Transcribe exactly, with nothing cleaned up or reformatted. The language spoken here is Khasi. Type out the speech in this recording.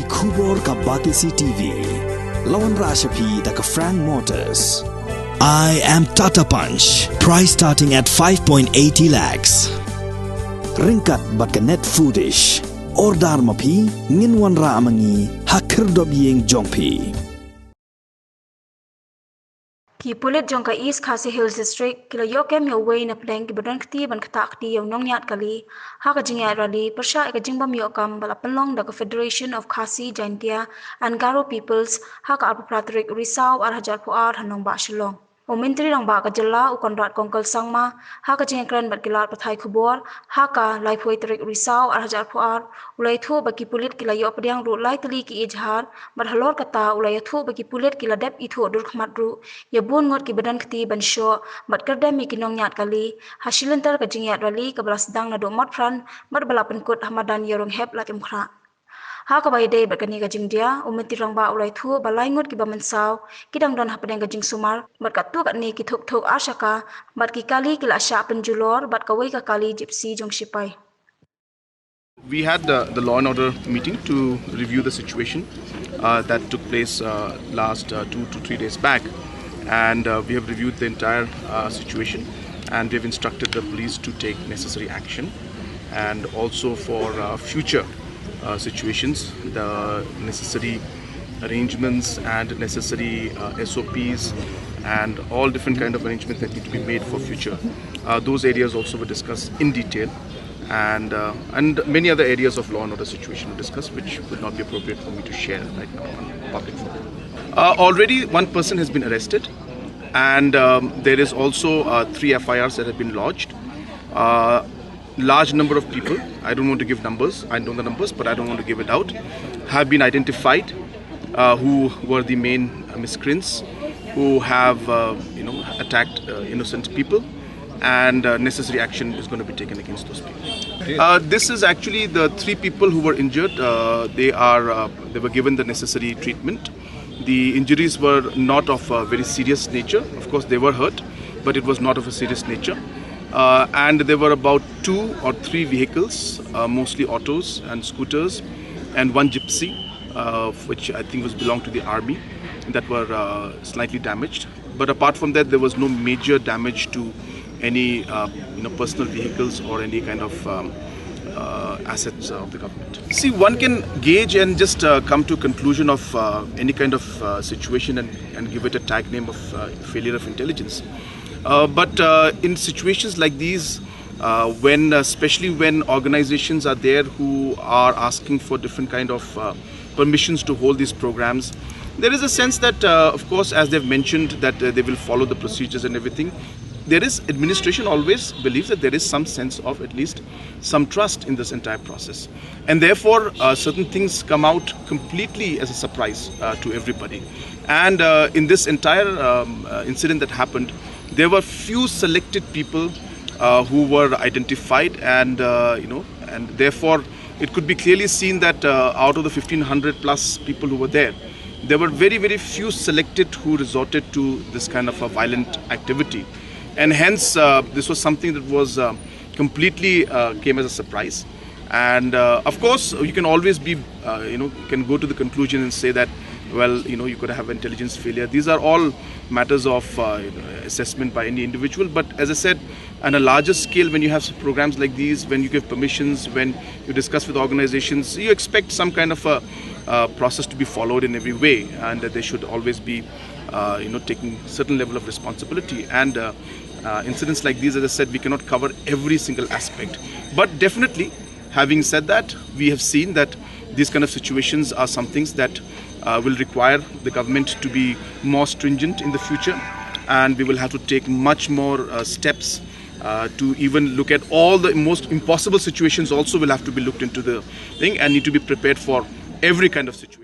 Khubor ka Batesi T V. La wanrah sha phi da ka Frank Motors. I am Tata Punch. Price starting at five point eighty lakhs. Ryngkat bad ka Net Foodish. Order ma phi, ngin wanrah ma ngi ha khyrdop ïing jong phi. Ki pulit jong ka East Khasi Hills District ki la ïoh kem ïa uwei na pdeng kiba don kti ban ktah kti ïa u nongñiad kali ha ka jingïaid rally pyrshah ïa ka jingbym ïoh kam ba la pynlong da ka Federation of Khasi Jaintia and Garo Peoples ha ka arphew phra tarik u Risaw ar hajar arphew ar ha nongbah Shillong. U Myntri Rangbah ka jylla u Conrad Kongkal Sangma ha ka jingïakren bad ki lad pathai khubor ha ka laiphew tarik u Risaw ar hajar arphew ar u la ïathuh ba ki pulit ki la ïoh pdiang ruh lai tylli ki ejhar bad halor kata u la ïathuh ba ki pulit ki la dep ithuh dur khmat ruh ïa bun ngut kiba don kti ban shoh bad kyrdem ïa ki nongñiad kali ha shi lynter ka jingïaid rally kaba la sdang naduh Motphran bad ba la pynkut ha madan Ïarunghep Laitumkhrah. Ha kaba ïadei bad kane ka jingdia, u Myntri Rangbah u la ïathuh ba lai ngut kiba mynsaw ki dang don hapdeng ka jingsumar bad katto katne ki thuk thuk ar shaka bad ki kali ki la shah pynjulor bad kawei ka kali Gypsy jong shipai. We had the, the law and order meeting to review the situation uh, that took place uh, last uh, two to three days back. And uh, we have reviewed the entire uh, situation, and we have instructed the police to take necessary action. And also for uh, future uh, situations, the necessary arrangements and necessary uh, S O Ps and all different kind of arrangements that need to be made for future. Uh, those areas also were discussed in detail, and uh, and many other areas of law and order situation were discussed, which would not be appropriate for me to share right now on public forum. Uh, already one person has been arrested, and um, there is also uh, three F I Rs that have been lodged. Uh, large number of people, I don't want to give numbers, I know the numbers, but I don't want to give it out, have been identified, uh, who were the main uh, miscreants who have uh, you know attacked uh, innocent people, and uh, necessary action is going to be taken against those people. Uh, this is actually the three people who were injured. Uh, they are uh, they were given the necessary treatment. The injuries were not of a very serious nature. Of course, they were hurt, but it was not of a serious nature. Uh, and there were about two or three vehicles, uh, mostly autos and scooters, and one gypsy, uh, which I think was belonged to the army, that were uh, slightly damaged. But apart from that, there was no major damage to any uh, you know personal vehicles or any kind of um, uh, assets of the government. See, one can gauge and just uh, come to a conclusion of uh, any kind of uh, situation and, and give it a tag name of uh, failure of intelligence. Uh, but uh, in situations like these, uh, when uh, especially when organizations are there who are asking for different kind of uh, permissions to hold these programs, there is a sense that, uh, of course, as they've mentioned, that uh, they will follow the procedures and everything. There is administration always believes that there is some sense of at least some trust in this entire process, and therefore uh, certain things come out completely as a surprise uh, to everybody. And uh, in this entire um, uh, incident that happened, there were few selected people uh, who were identified, and uh, you know, and therefore it could be clearly seen that uh, out of the fifteen hundred plus people who were there, there were very, very few selected who resorted to this kind of a violent activity. And hence, uh, this was something that was uh, completely uh, came as a surprise. And uh, of course, you can always be, uh, you know, can go to the conclusion and say that, well, you know, you could have intelligence failure. These are all matters of uh, you know, assessment by any individual. But as I said, on a larger scale, when you have programs like these, when you give permissions, when you discuss with organizations, you expect some kind of a uh, process to be followed in every way, and that they should always be, uh, you know, taking certain level of responsibility. And uh, uh, incidents like these, as I said, we cannot cover every single aspect. But definitely, having said that, we have seen that these kind of situations are some things that uh, will require the government to be more stringent in the future, and we will have to take much more uh, steps uh, to even look at all the most impossible situations also will have to be looked into the thing and need to be prepared for every kind of situation.